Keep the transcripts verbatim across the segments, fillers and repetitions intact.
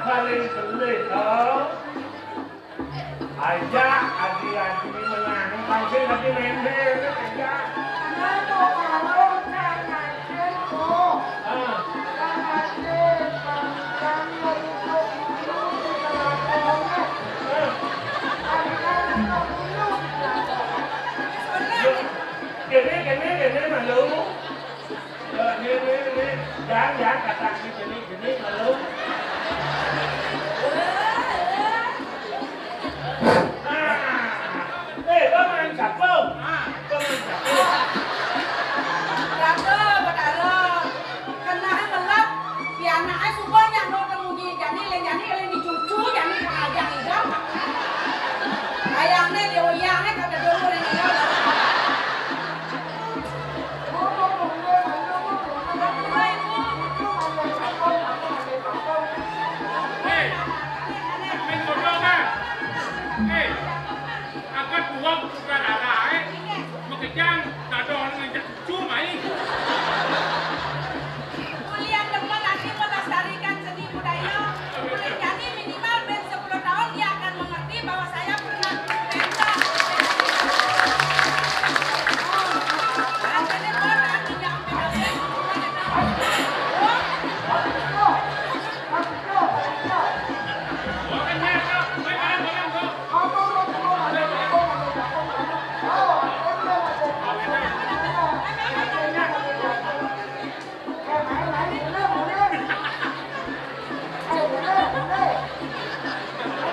Paling gelih to. Aja adi-adi menang, pasti adi nembé, aja. Ah. Ah. Yo, kéné, kéné, kéné malu. Yo, né, né, né. Jang, jang, kata ni jenik, jenik, malu. Ah. Eh, kau main siapa? Ah. Kau main siapa? Raka, Betara. Kenahé melep, pianakné suba nyak no temuji jani, lén jani, lén dicucu jani, kang ajang idam. Ayangné dia uyangné kata dulu ring iya. Hei, main bodoh kan? Hei, angkat uang tukar arah, eh. Makejang, dadong ngancak cucu, mai. Kuliah demen ati melestarikan seni budaya. Kuliah jani minimal ben sepuluh tahun dia akan mengerti bahwa saya pernah pentas.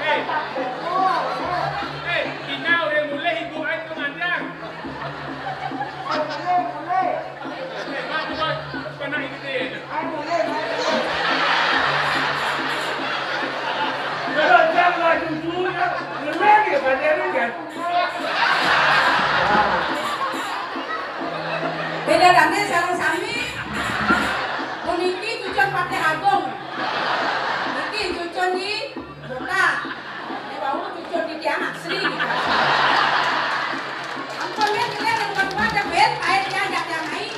Eh, eh, Cina udah mulai hiburan tuh, Mandang. Eh, Mak, coba, coba nak ikutin. Kalau jam laju sudah, ngeleng ya, badannya kan. Bédadané sareng sami. Puniki cucun Patih Agung. Niki cucun di Buta. Né wau cucun di tiang asli. Ampun, yén kita yang buat-buat, ya, Ben, paé dia ajak tiang ai.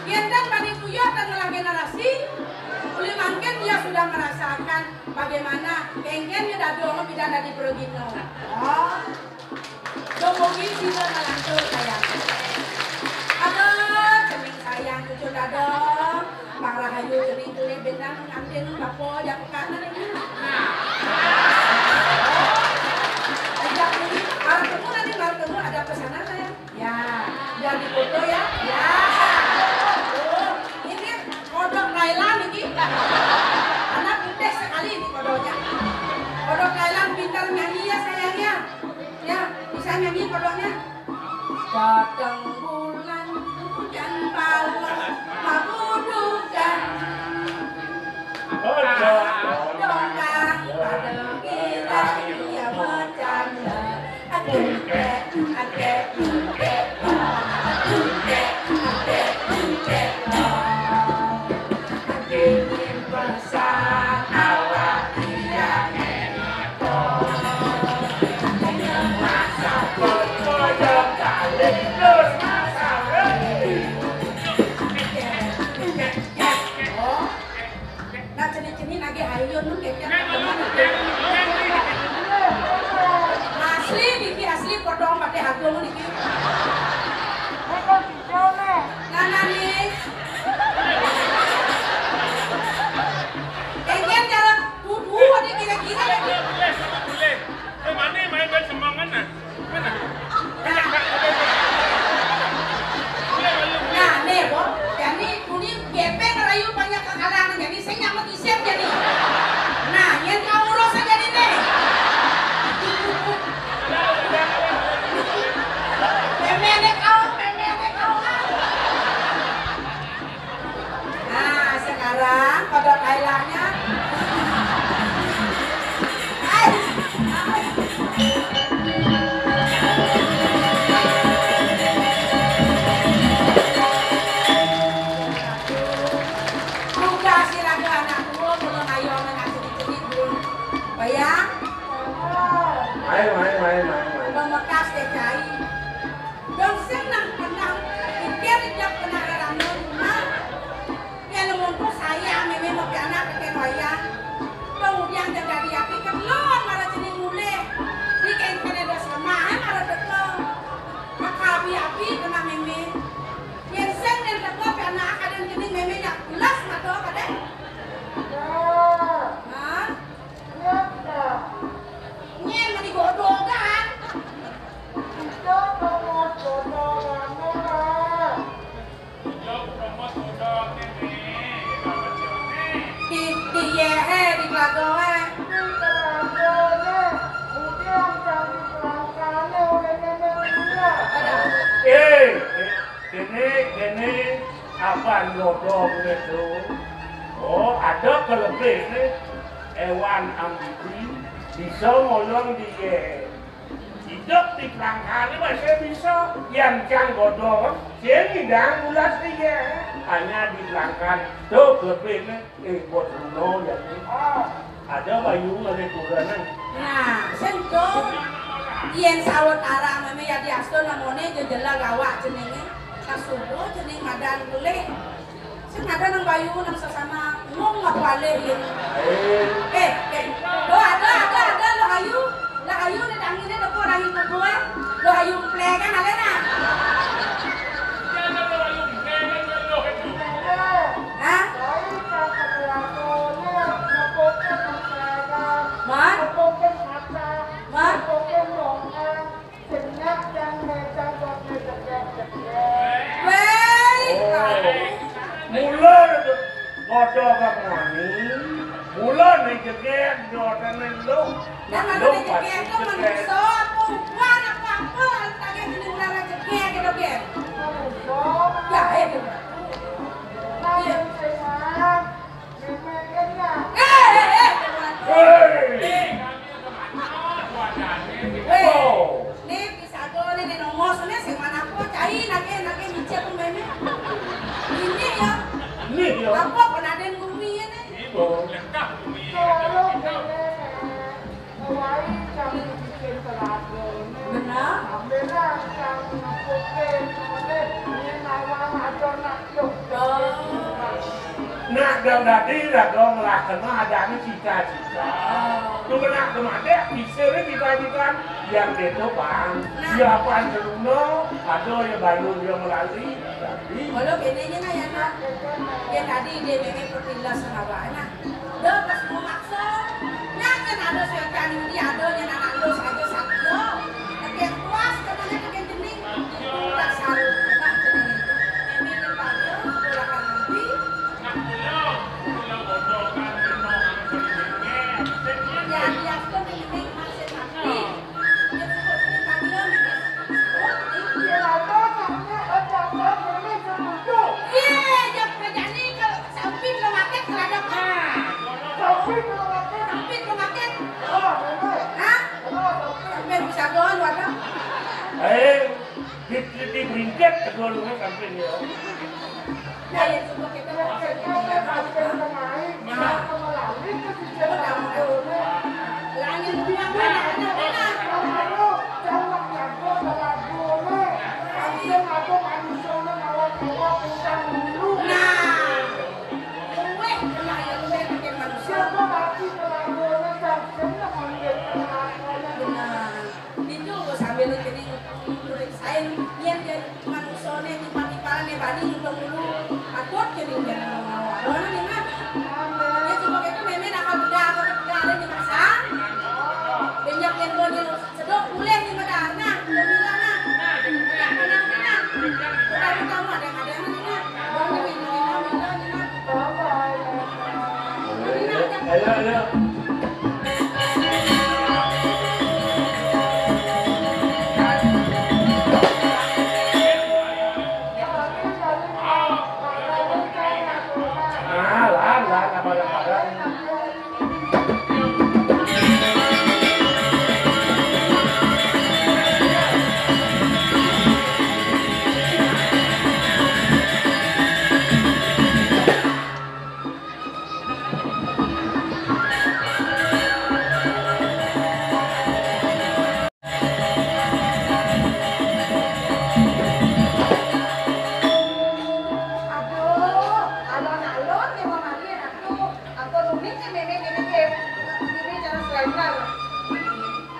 Yén tan bani tuyah tan ngelah generasi, uli mangkin dia sudah merasakan bagaimana kéngkén nyedadong pidan dadi pragina. Oh. Dumugi sida nglantur kayang. Aduh, cening sayang cucu dadong. Bang Rahayu cening tuli bintang ngantin bapa jak pekakna niki. Ajak tuli, arep temu nanti, arep temu ada pesanan saya. Ya, biar dipoto ya. Ya. Tuh, ini kodok Thailand niki. Anak putih sekali ini kodoknya. Kodok Thailand pintar nyanyi ya sayang ya. Ya, bisa nyanyi kodoknya. Datang bulan hujan balas mabudukan. Dongkang pada girang ya bercanda. Aduh, dek, adek, dek, aduh, dek, adek, dek, dek. Dingin pesan awak dia. Nah, cenik-cenik nagih ayun nu kecap. Asli niki, asli potong pakai agung niki. Nah, nah, nih. Pengen jalan tubuh nih kira-kira ya. Boleh, boleh, boleh. Eh, mana main main semangan nah? Mana? Nah. Nah, nih, Bo. Jadi, kuning gepeng rayu banyak kekalangan. Jadi, saya nyaman isian jadi. Nah, yang kau urus aja nih, nih. Memene kau, memene kau. Nah, sekarang kodok ailahnya. Ai, ai. Tugas si raga anak tua, kalau ayo anak sedikit pun. Bayang. Ayo, ayo, ayo, ayo, ayo. Pemekas deh, cai. Dong senang kenang, pikir jawab kenang rerana rumah. Yén mungkus sayang mémé mapianak tekén wayang. Kan godhong itu. Oh, ada kelebih nih. Hewan ambisi bisa ngoyong di ye. Hidup di pelangkane masih bisa. Yang cang godhong, sing ngidang ulas di ye. Hanya di pelangkan. Tuh, kelebih nih. Eh, buat Bruno ya nih. Ada bayu ngene kurenan. Nah, sing to. Yen sawetara meme ya diasto namane jejela gawak jenenge. Kasudo jeneng madan kulih. Sing ada nang bayu nang sesama ngomong apa alih yen. Eh, eh. Lo ada, ada, ada, lo ayu. Lah ayu ne tangine depo rahi kubu, eh. Lo ayu plekan ale nah. Hah? Mon? Mon? Wei. Oh. Mula padha kang wani. Mula ning jegeg jotane lu. Nah, kalau lu ning jegeg pasti itu jegeg. Manusia, apa uban, apa-apa, kalau tak ada jenis ular jegeg gitu, Ger. Ya, eh, gitu. Iya. Eh, eh, eh. Hei. Hei. Oh. Nih, pisagone nih nongosne sing mana apa? Cai nake, nake micet tuh meme. Ini ya. Ini ya. Apa penaden bumi ini? Itu. Kalau bumi. Wai kami bikin telaga. Benar. Ambillah kami ngapukin, ini nawang aja nak yuk. Oh. Nak dong dadi, dah dong lah, kena ada ni cita-cita. Oh. Lu kena kemana? Bisa ni cita-cita. Yang gitu, Bang. Nah. Siapa yang dulu? Ada yang baru dia melalui. Jadi. Kalau kene nya nah ya, nak. Yang tadi dia memang perpilah sama anak. Dah pas mau maksa, nyangen ada suecan ini ada yang anak lu saja satu. Tapi yang puas katanya dengan jening, itu tak saru, kena jening itu. Ini yang panggil, silakan nanti. Ya, dia pun ini masih sakit. Eh, di, di, di bringket kedua lu sampai dia. Nah, ya, coba kita. Nah, luwih kena ya luwih bikin manusia. Benar. Itu sambil kene nurik sain, yen dia manusane timpal-timpalan ya bani untung dulu. Patut kene dia mau ngawal. Ora ning, Mas. Ya, cuma itu meme nakal bedah, apa bedah ada di pasar. Banyak yang mau nyelus. Sedok boleh nih, Madar. Nah, udah bilang, nah. Nah, nah, nah, nah. Udah, udah, udah, ada yang, ada yang, nah. Bang, nih, nah, nah, nah, nah, nah. Ayo, ayo. Nah, lah, lah, lah, pada, pada. Aduh, alon-alon nih mau mandi aku. Aku rumit nih, Meme, Meme, Meme. Ini cara selender.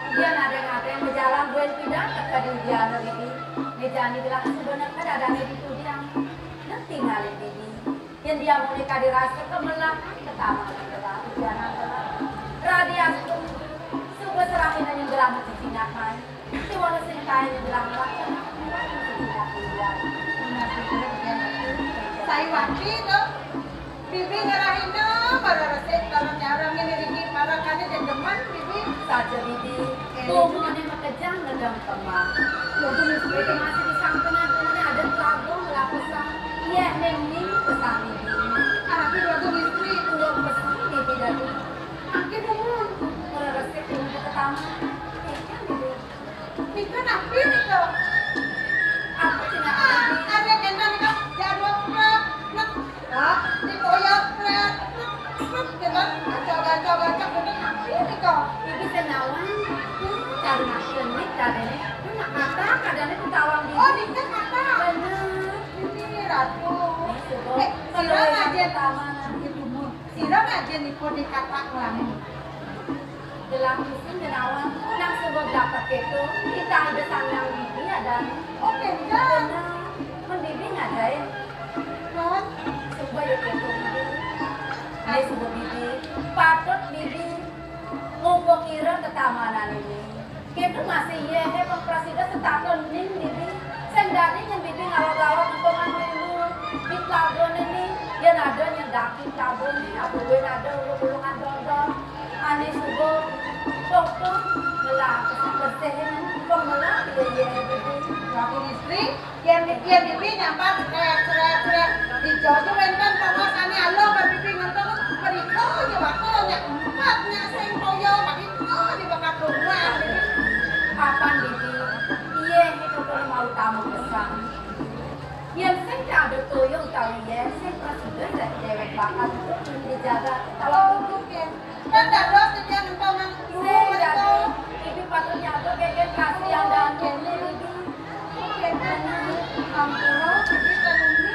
Dia nadeng-nadeng bejalan buen pidang ke di ujian ini. Mejani bilang sebenarnya ada di ujian. Nanti ngalir bibi. Yen dia muni kadi rasa kemelah, ketaman kemelah, ujanan kemelah. Radian pun suka serahin yang gelah mesti sinyak main. Siwala sing kain yang gelah melaksana, mesti sinyak ujian. Sai wati to, bibi ngerahin to, para resik, para nyarang ini dikit, para kane dedeman, bibi. Saja bibi, tunggu ane makejang ngedang temah. Tunggu mesti masih di sampingan, tunggu ada lagu, lagu sang. Iya, neng, neng. Sami. Anak itu tuh istri, dua pesan di bidang. Makin umur, ora resik umur pertama. Ikan itu. Nika napi nika? Apa cenah? Ah, ada kena nika jadwal prek, prek. Hah? Nika ya prek, prek, prek, gitu. Gacok, gacok, gacok, gitu. Napi nika? Iki sing nawang. Hmm, cari makan nih, cari nih. Ini nak kata, kadangnya ku tawang di. Oh, nika kata. Bener. Ini ratu. Eh, sira ngajen. Sira ngajen nika di kata ngelamun. Gelang isin genawan, nang sebab dapat itu, kita ada sanang bibi ada. Oke, benar. Benar. Men bibi ngadain. Kan? Sebab ya itu bibi. Ini sebab bibi. Patut bibi. Mumpung ira tetamanan ini. Kita masih iya, he, pemprasida setakon ning bibi. Sing dadi yen bibi ngawag-awag entungan dulu. Di pelabuhan ini, yen ada yen daki pelabuhan ini, apa gue ada ulung-ulungan dodol. Ane subuh, fokus, ngelah, bersih, pembelah, iya, iya, bibi. Lagu istri, yen, yen bibi nyampat, seret, seret, seret. Di jojo wenten pengosane alo, kan bibi ngentong, meriko, ya, waktu, nya empat, nya sing toyo, meriko, di bakat rumah, bibi. Kapan, bibi? Iya, itu pun mau tamu besar. Yen sing ada toyo utawi yen sing prasida dewek bakal dijaga. Kalau mungkin kan dados titiang entongan dulu mereka. Ibu patut nyaga keket kasihan dan kene ibu. Kene ampura, bibi kanuni.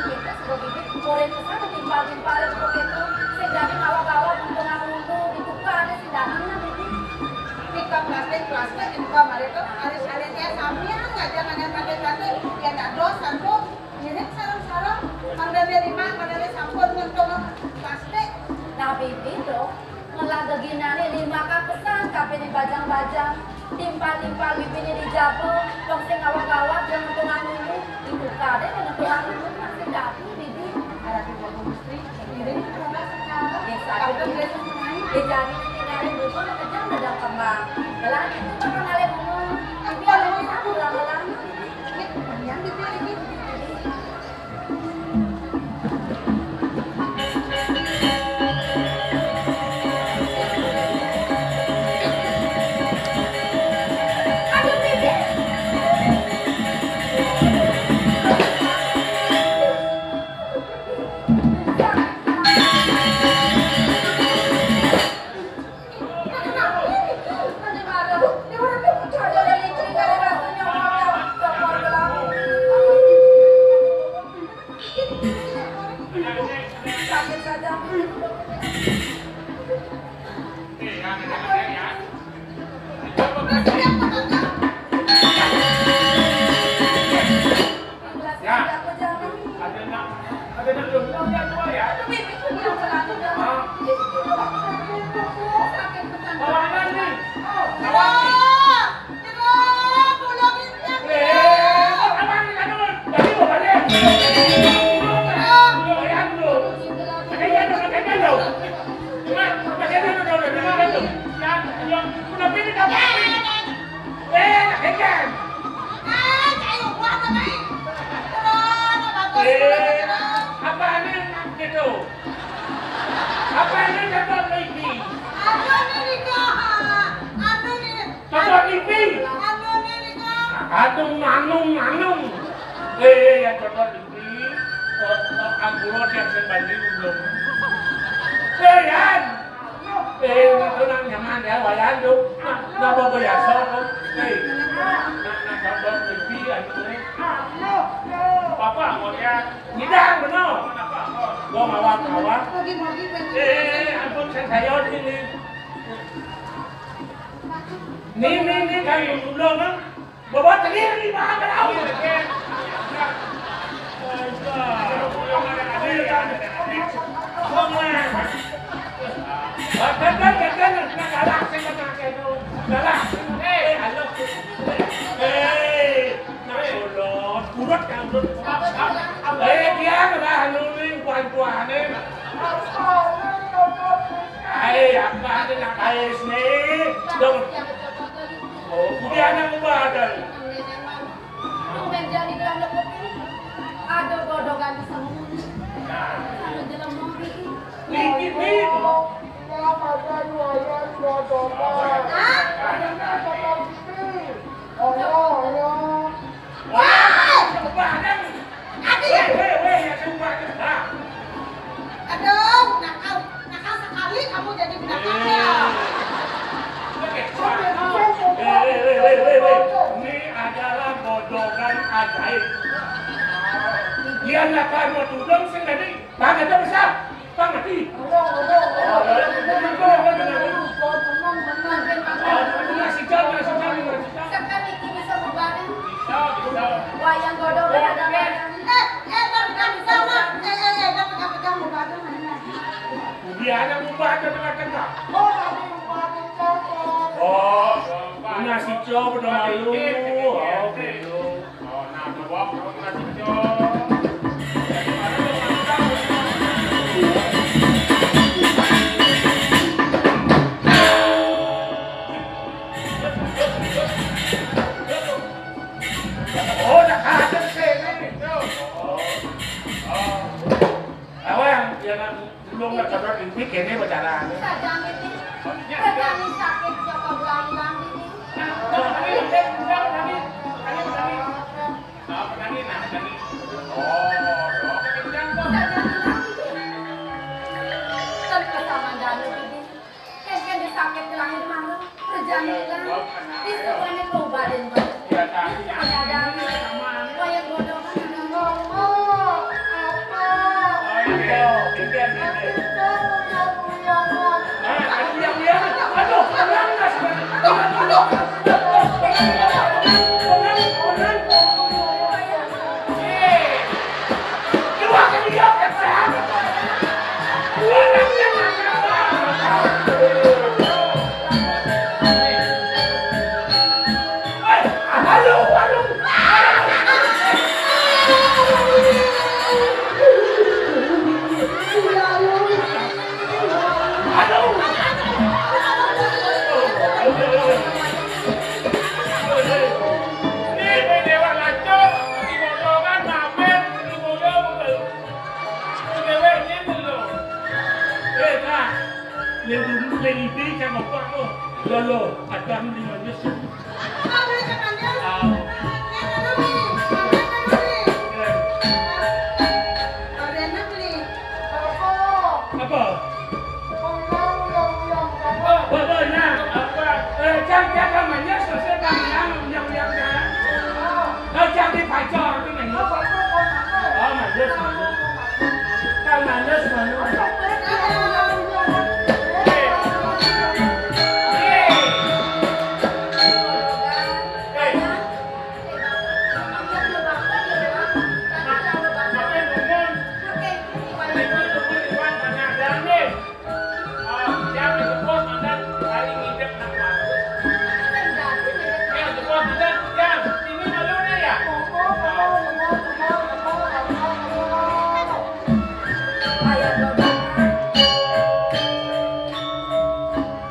Kita sudah bibi, korek kesana timpal-timpal itu kete. Sing dadi mawa-mawa entongan dulu, dibuka ada sing dadi, bibi. Nika plastik, plastik, dibuka mereka, alis-alisnya sambil ngajak-ngajak plastik, plastik, ya dados, satu. Ngirit sareng-sareng, mangdane lima, mangdane sampun ngentung plastik. Nah, bibi to, ngelah geginane lima kapesan, kabeh dibajang-bajang, timpal-timpal bibine dijaba, wong sing awak-awak ya ngentungan dulu, dibuka deh ngentungan dulu, masih dadi, bibi. Arep ibu istri, ngirit sareng-sareng. Nggih, saged. Kabeh nggih semuanya. Nggih, jani tinggalin bunga, kejam udah kembang. Gelah itu bakal ngalih bunga. Tapi kalau ini aku lama-lama, bibi. Ya. Ada nak, ada nak dong. Ada dua ya. Hah? Bawa anak nih. Bawa nih. Eh, abang nih, aduh. Tadi mau balik. Aduh, ya, aduh. Ada yang ada, ada yang ada. Cuma, ada yang ada, ada yang ada. Ya, ya, udah pilih, udah pilih. Eh, nak kencang. Eh, apa ini gitu? Apa ini dapat lagi? Dapat lipi. Aduh, manung, manung. Eh, ya dapat lipi. Eh, eh, aku lo tiap sing banding belum. Eh, Yan. Eh, itu nang nyaman ya, wayan tuh. Nah, napa biasa kok? Eh, nah, nah, gambar pipi, anu, eh. Papa, mau ya? Ngidang, bener. Gua ngawat-ngawat. Eh, eh, eh, ampun, saya, saya ini. Nih, nih, nih, kayu dulu, kan? Bawa telir di mana kau? Gagal, gagal, nah, galak, sing kena kena. Galak. Eh, halo. Eh, nah, urut, urut, urut. Eh, dia anu ning kuan-kuane. Ai, apa ada nak ais nih? Dong. Oh, kuwi anak muda ada. Tumben jani gelah lebet. Aduh, bodoh kan bisa ngomong. Niki, Bing. Hah? Wah, coba, Bang. Adi. Weh, weh, weh, ya, coba, coba. Aduh, nakal, nakal sekali kamu jadi binatang ya. Ini adalah bodohan ajaib. Dia nakal mau tudung sing tadi. Bang, itu besar. Bang, mati. Nasi jam, nasi jam, nasi jam. Sekali ini bisa bubarin. Bisa, bisa. Wayang godong ada wayang. Eh, eh, Bang, Bang, sama. Eh, eh, eh, Bang, pegang-pegang bubarin. Dia ada bubar ke tengah-tengah. Oh, nasi jam udah malu. Oh, belum. Oh, dah ada sih. Awang, ya, nak. Belum nak cocok ini, kene berjalan. Saja, Miti. Saja, ini sakit, coba belayang, Miti. Kan pesaman danu, Miti. Kan, kan disakit lahir malu. Kerjaan hilang. Bisa banyak obatin, Bang. Ini penyadari. Wayang bodoh kan ada ngomong. Apa? Yang dulu, yang ini kan bapak lo. Lo, lo, ada lima belas. Apa? Apa, apa, nah, apa? Eh, jang, jang, jang, manyes, selesai, jang, jang, jang, jang, jang. Eh, jang, di pacor, itu, manyes. Oh, manyes, manyes. Jang, manyes, manyes.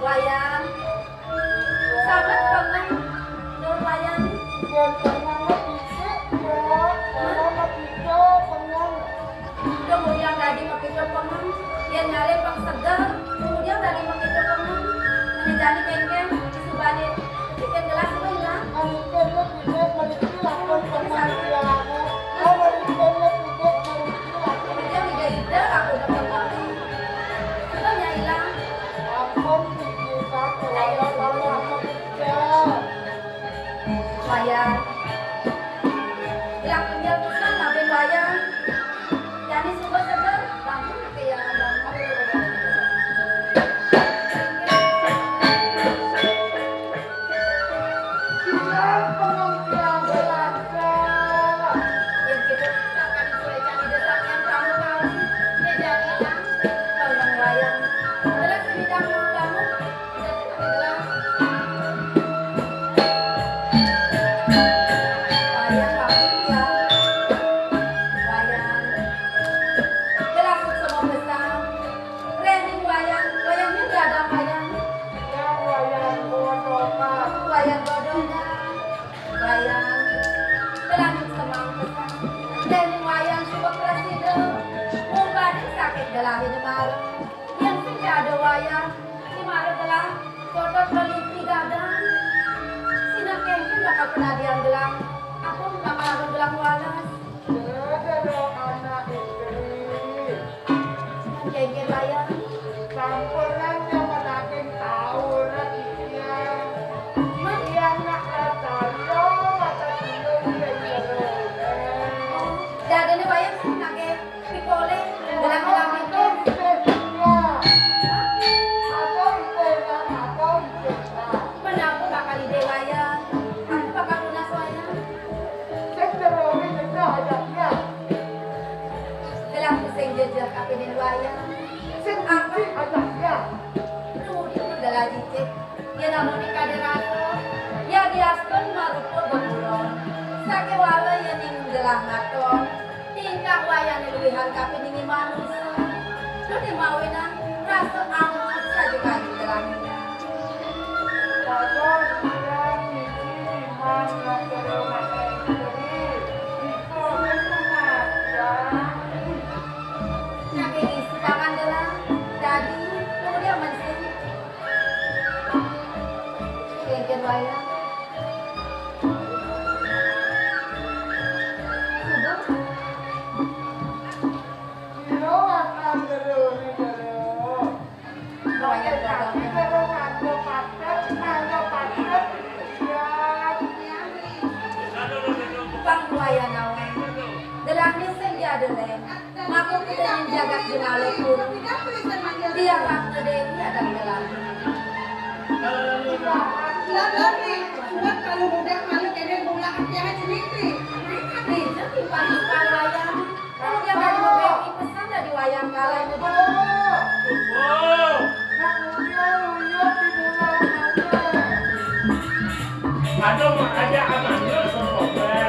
Wayan. Samet pengeng Nur Wayan. Yen pengeng mah dhisik, Mbok. Ora mepito pengeng. Kemudian dadi mepito pengeng. Yen nyare peng seger, kemudian dadi mepito pengeng. Menyejani kengkeng, disubane. Ketik gelas apa ilang? Anu kene dhisik mriki lapor pengeng. Anu kene dhisik mriki lapor. Kemudian ide-ide aku udah pengeng. Coba ya ilang. Ampun, Wayan. Ilang tinggal pisan, maafin Wayan. Yani suka seger, bangun ke yang bangun. Ilang pengertian berasa. Yang kita tak akan sulit cari desa yang kamu tahu. Ini jadi ilang, bangun Wayan. Jelas ini kamu bangun, kita tidak jelas. Beli tiga dan. Sina kéngkén bakal penadian gelang. Apa bakal ada gelang wales? Ada dong anak istri. Sina kéngkén bayar. Sampunang yang menagih tahu rezeki. Iya nak rasa lo mata dulu. Oh, dadane wayang sing nagih pikole gelang-gelang itu. Menawa bakal ide wayang, aku bakal lunas wayang. Gelang sing jejeh kapinin wayang. Sing apa? Nuwun gelah jijik. Yen amun kade rasa, ya diastun marupa bekulon. Sakewala yen ing gelah ngaton, tingkah wayane luwihan kapining manusa. Dene mawinan rasa anget saja kangge gelah. Padahal dia siji iman rasa rumah istri, itu itu mati. Saking isi tangan gelah, dadi kemudian mensing. Kéngkén wayang. Subuh. Kira akan geruri-gerur. Wayang dagang. Kira nganggo paket, nganggo paket. Iya. Bang wayah nawang. Delahne sing diadeling. Maka kita ning jagat Jenala pun. Dia Ratna Dewi ada dalam. Lah, lah, nih, buat kalau mudah malu kene gula yang aja mimpi. Nih, jadi paling paling wayang. Kalau dia balik mau beli pesan dari wayang kalah ini. Wow. Nah, kemudian lihat di gula. Aduh, ada amandel sempurna.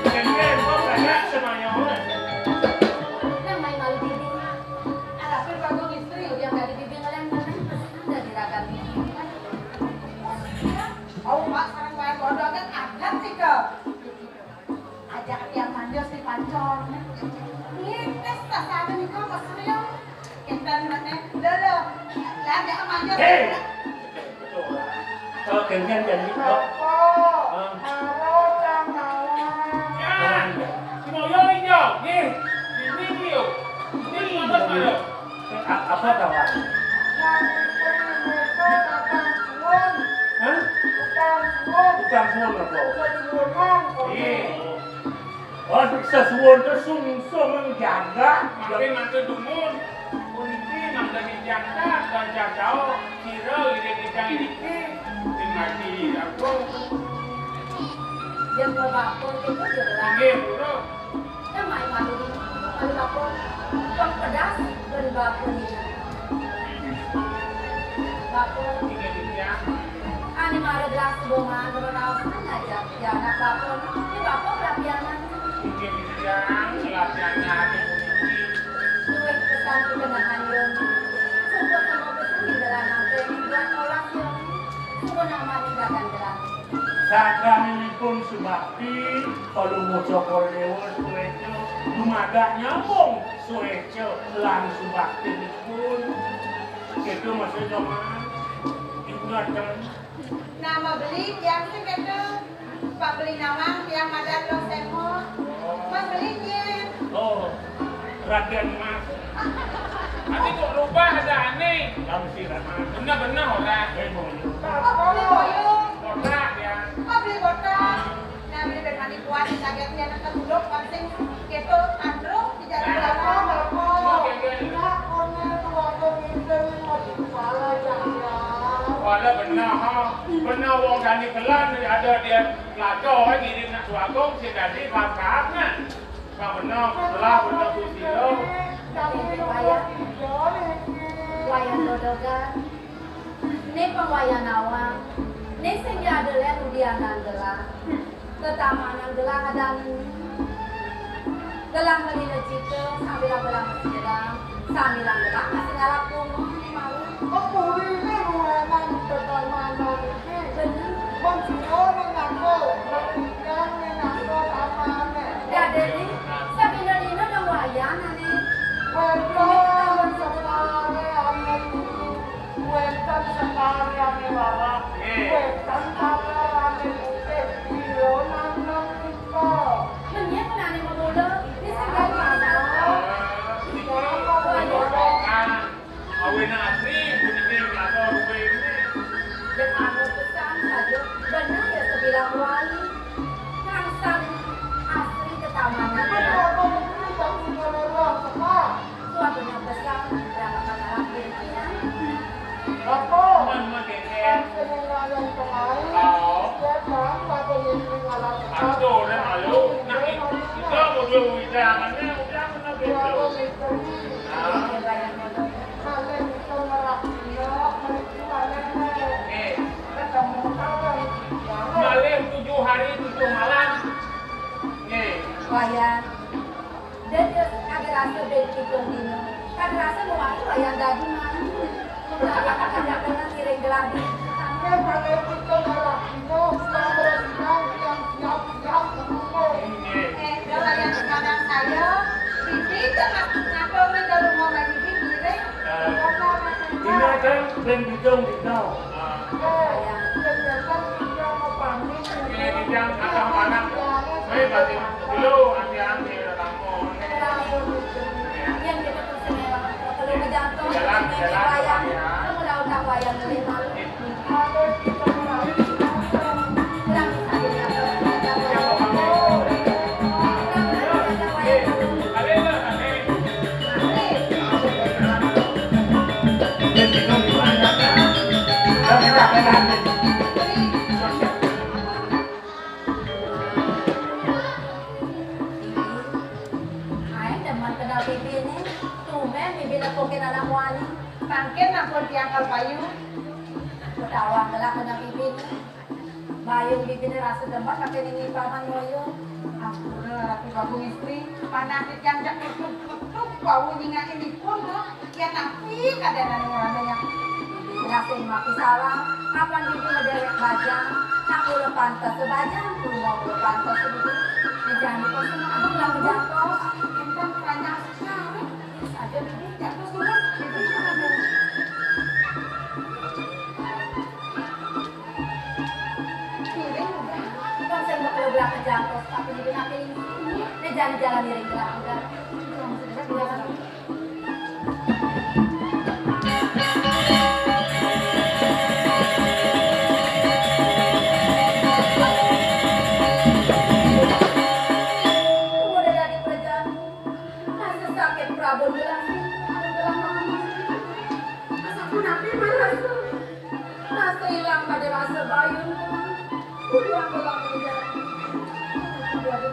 Keren, kok banyak semuanya, Mas. Nang main malu diri. Arapin bagus istri, udah dari bibi ngelem, ngelem, pesan dari raga bibi. Au, Pak, sekarang main bodoh kan adat sih, Kak. Ajak tiang manjos di pancor. Ngites tasane nika mesriong. Kenten meneh. Lho, lho. Lah, ajak manjos. Hei! Kalau gantian jadi kok. Apa? Hah? Halo, Kang Mawar. Ya. Semoyo iya, nggih. Ini iki yo. Ini ngoten, Pak. A-, apa tawar? Yang istri mereka datang suwun. Hah? Datang suwun. Datang suwun apa? Sesuwunan, kok. Iya. Oh, sesuwun itu sungsung yang jaga. Mangke mantu dumun. Puniki mangke titiang tak bancar tau. Sira iring titiang iriki. Sing mati aku. Yang mau bakul itu jelas. Nggih, Guru. Kan main malu ini, malu bakul. Bang pedas dan bakul ini. Bakul. Nggih, titiang. Ane mara gelas bunga, guru raos aja. Ya, anak bakul. Ini bakul rapianan. Nggih, titiang. Latihannya ada puniki. Luwih pesan kebenahan, Yun. Sumpah sama pesan di dalam nangkring, buat olah, Yun. Sumpah nama tindakan gelas. Sadangunipun subakti, palungguh Cokor Dewa suéca, dumadak nyambung suéca lan subaktinipun. Gitu maksudnya, Man. Ingat, kan? Nama beli tiang sing gitu. Pak beli nawang tiang madan lo semo. Man beli nyen. Oh. Raden Mas. Ati kok rubah ada aneh. Kamu sih, Mas. Bener-bener ora. Eh, mau. Apa beli boyong? Kotak ya. Apa beli kotak? Nah, beli ben mani kuat, kaget nih anak teruduk, pancing keto, tandro, di jalan. Nah, apa? Mau kayak gini. Nah, kono tuh waktu ngincer mau di kepala, ya. Wala bener, ha. Bener wong dani kelan ada dia. Lado, eh, ngiring nak suagung, sing dadi bangkaatna. Bang bener, lah bener Gusti lo. Wayah, wayah dodogan. Né pang wayah nawang. Né sing diadelan udianan gelah. Tetamanan gelah adané. Gelah melina cita, sambilang gelah masiram, sambilang gelah masih ngalap bunga, mawon. Kok purine luwenan tekan mandan iki? Bener. Wong jiwa ning aku, wong ikan ning aku tamane. Dadene, sadina-dina nang wayah, Nane. Wédok, Apa? Mana gengeng? Oh. Aduh, udah malu. Nah, kita mau dua udah, mana udah mana betul. Ah. Eh. Malem tujuh hari tujuh malam. Eh. Wayang. Dan dia kagak rasa band pitung dino. Kagak rasa mau mati wayang daging mah. Kagak kena ngiring geladi. Dia pakai pitung malam. Dino, selamat siang, siang, siang, siang, siang. Eh, udah wayang sekarang saya. Bibi itu ngapa main dalam rumah Bibi ngiring? Ini kan band pitung dino. Ini kan agak panas. Saya batin dulu, hati-hati, Ramon. Jalan, jalan, ya. Aing demen kenal bibi nih. Tumben bibi nepukin anak muani. Mangkin ampun tiang kal payu. Ketawa kelak kenal bibi nih. Bayung bibi nih rasa demen pakai nini paman moyo. Ampun, Ratu Bagong Istri, panak tiang cek ketuk-ketuk, bau nyinga ini pun tuh. Yén napi kadénan anu yang rasé mati salah, kapan bibi ngedéwék bajang, nak mula pantes bajang, mula mula pantes bibi. Dijani kok sama aku bilang bejangkos, entang keranjang sekarang, terus aja bibi jatuh sudah, bibi ada. Piring udah, kan saya udah kalau bilang kejangkos, tapi bibi nanti ini, ini jangan jalan miring gerak udah. Jangan segera bilang. Udah jadi kerjaan. Rasa sakit Prabu bilang, ada bilang mama. Rasa aku napi merasa. Rasa hilang pada rasa bayun. Udah aku lama jadi. Udah aku